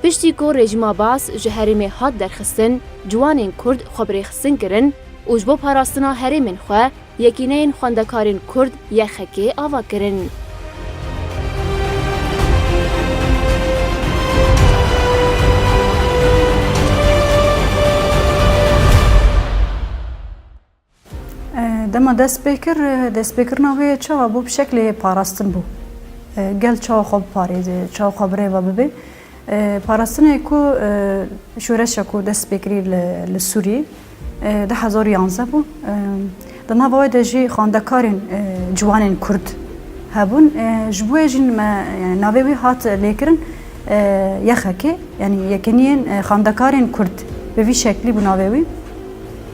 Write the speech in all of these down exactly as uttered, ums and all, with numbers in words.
Piştî ku rejîma Baas ji herêmê hat derxistin, ciwanên Kurd xwe bi rêxistin kirin û ji bo parastina herêmên xwe Yekîneyên Xwendekarên Kurd Y X K ava kirin. E, dema dest pê kir, e, destpêkirina wê çawa bû? Bi şeklê parastin bû. E, gel çawa xwe biparêze, çawa xwe bi rê ve bibe. E, parastinê ku, e, şoreşa ku dest pê kirî li, li Sûriyê, e, du hezar û yanzdeh bû. E, di nava wê de jî xwendekarên, e, ciwanên Kurd hebûn. E, ji bo wê jî me, yani navê wî hat lêkirin, e, Y X K, yani Yekeniyên, e, Xwendekarên Kurd. Bi vî şeklî bû navê wî.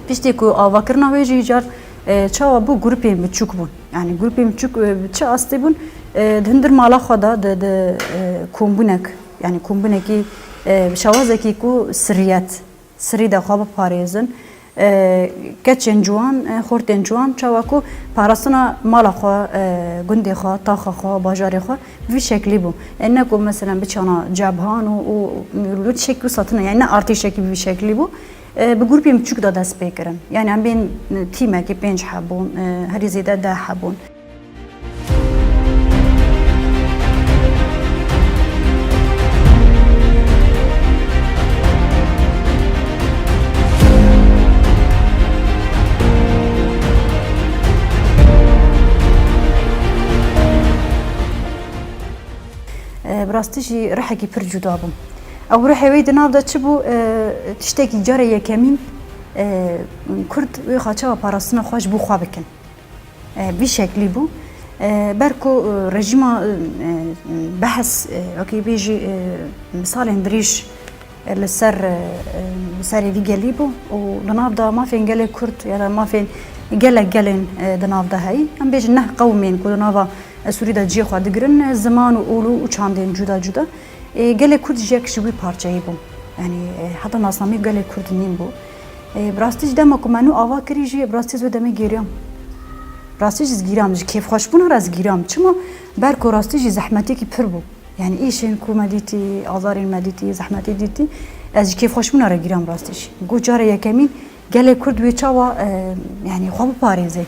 Piştî ku avakirina wê jî car, e, çawa bû, grûpên biçûk bûn. Yani grûpên biçûk, e, bi çi astê bûn? E, di hundir mala xwe de, di, di, e, kombûnek, yani kombûnekî, e, bi şewazekî ku sirriyet, sirrî de xwe biparêzin. E, keçên ciwan, e, xortên ciwan, çawa ku parastina mala xwe, e, gundê xwe, taxa xwe, bajarê xwe, bi vî şeklî bû. E, ne ku, meselen, biçana cebhan û, û, û tiştekî wisa tune, yani ne artêşekî bi vî şeklî bû. E, bi grûpên biçûk de dest pê kirin. Yani em bên, e, tîmekê pênc hebûn, e, herî zêde deh hebûn. E, bi rastî jî rihekî pir cuda bû. Ew rihê wê di nav de çi bû? E, tiştekî cara yekemîn, e, Kurd wê xaça parastina xwe ji bo xwe bikin. E, vî şeklî bû. E, ber ku, e, rejîma, e, e, Behs, e, wekî bêjî, e, salên dirêj, e, li ser, e, e, li serê vî gelî bû û li nav de mafên gelê Kurd ya da mafên gelek gelên, e, di nav de heyî. Em bêjin neh qewmên ku di nava, e, Sûrî de cihê xwe digirin, e, ziman û ol û çandên cuda cuda. E, gelê Kurd jî yek ji wî parçeyî bû. Yanî, e, heta nasnameyê gelê Kurd nîn bû. E, bi rastî jî dema ku me nû ava kirî jî, bi rastî ez wê demê gêriyam. Bi rastî jî ez gîram, ji kêfxweşbûna re ez gîram. Çima? Ber ku rastî jî zehmetiyekî pir bû. Yanî îşên ku me dîtî, azarên me dîtî, zehmetê dîtî, ez ji kêfxweşbûna re gîram rastî jî. Got cara yekemîn gelê Kurd wê çawa, e, yanî xwe biparêze.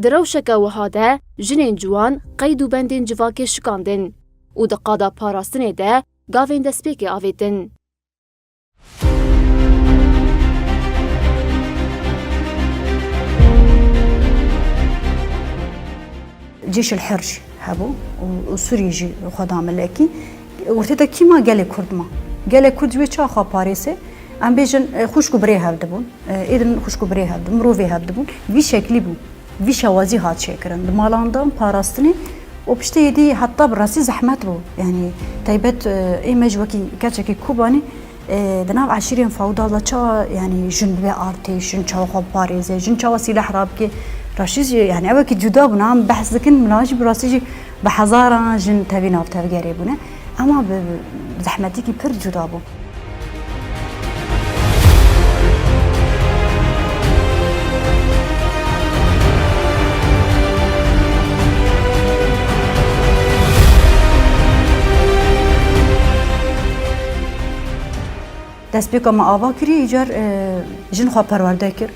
Di rewşeke wiha de jinên ciwan qeyd û bendên civakê şikandin û di qada parastinê de gavên destpêkê avêtin. Cêşil Her jî hebû û, û Sûriyê jî xwe da milekî. Ortê de kî ma? Gelê Kurd ma. Gelê Kurd wê çawa xwe parêse? Em bêjin, e, xwişk û birê hev dibûn. E, êdin xwişk û birê hev dibûn, mirovê hev dibûn. Vî şeklî bû. Vî şewazî hat çêkirin. Di malan de parastinê û piştê êdî heta bi rastî zehmet bû. Yanî taybet, e, ê me ji wekî keçekî Kobanî, e, di nav eşîrên feodal de çawa, yanî jin bibe artêş, jin çawa xwe biparêze, jin çawa sîleh rabike. Rastî jî, yanî ew wekî cuda bûn. Em behs dikin, min jî bi rastî jî bi hezaran jin tevî nav tevgerê bûne. Ema bi, bi zehmetîkî pir cuda bû. Destpêka me ava kirî, îcar, e, jin xwe perwerde kir.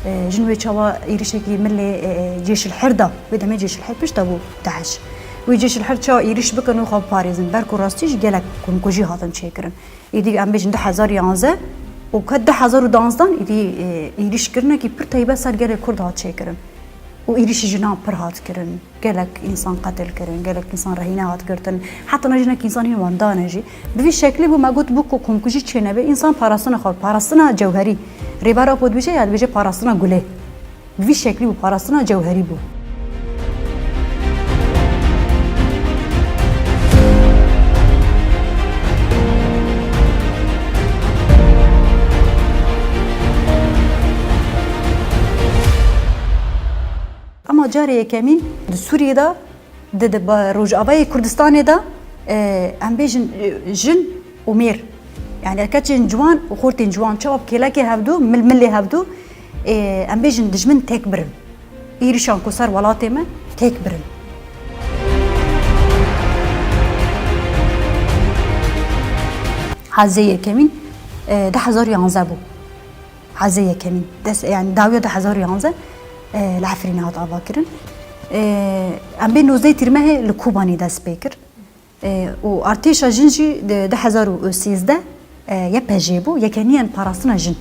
E, jin wê çawa êrişekî milê, e, e, Cêşil Her da. Wê demê Cêşil Her pişta bû DAIŞ. Wê Cêşil Her çawa êriş bikin û xwe biparêzin. Ber ku rastî jî gelek komkujî hatin çêkirin. Êdî em bêjin du hezar yanzdeh û ke du hezar û duwazdeh êdî, e, êrîşkirinekî pir taybet ser gelê Kurd hat çêkirin. Û êrîşî jinan pir hat kirin. Gelek însan qetil kirin, gelek însan rehîne hat girtin. Heta ne jinek însan hîn wendane jî. Bi vî şeklî bû, me got bû ku komkujî çê nebe, însan parastina xwe, parastina cewherî. Rêber Apo dibêje ya dibêje parastina gulê. Bi vî şeklî bû, parastina cewherî bû. Ama Carê yekemîn di Sûriyê de, di, di ba-, Rojavayê Kurdistanê de, e, em bêjin, e, jin û mêr. Yani erketên ciwan û xortên ciwan çawa bi kêlekê hevdû, mil milê hevdû, e, em bêjin dijmin tek birin. Êrişan ku ser welatê me tek birin. Hezê yekemîn, e, du hezar û yanzdeh bû. Hezê yekemîn. Des, yani dawiya du hezar û yanzdeh, e, li Efrînê hat avakirin. E, em bê nozdeh Tîrmehê li Kobanê dest pê kir. E, û artêşa jin jî di du hezar û sêzdeh, e, Y P J bû, Yekeniyan Parastina Jin.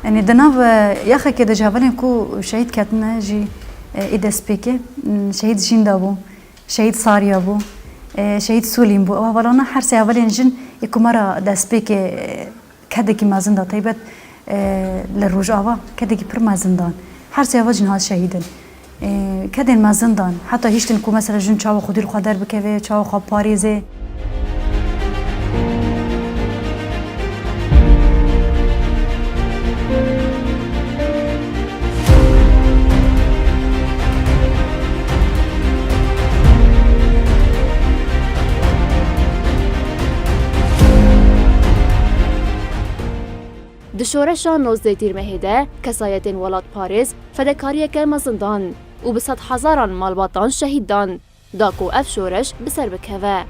Yanî di nav, e, yaxekê de ji hevalên ku şehîd ketine jî, e, ê destpêkê, m, şehîd Jînda bû, şehîd Sariya bû, e, şehîd Sûlîm bû. Ew hevalana her sê hevalên jin ê ku me re destpêkê, e, kedekî mezin da, taybet, e, li Rojava kedekî pir mezin dan. Her sê heval jin hat şehîdin. E, kedên mezin dan. Heta hiştin ku mesela jin çawa xwedî li xwe derbikeve, çawa xwe parêze. Di şoreşa nozdeh Tîrmehê de kesayetên welatparêz fedekariyeke mezin dan û bi sedhezaran malbatan şehîd dan, da ku ev şoreş bi ser bikeve.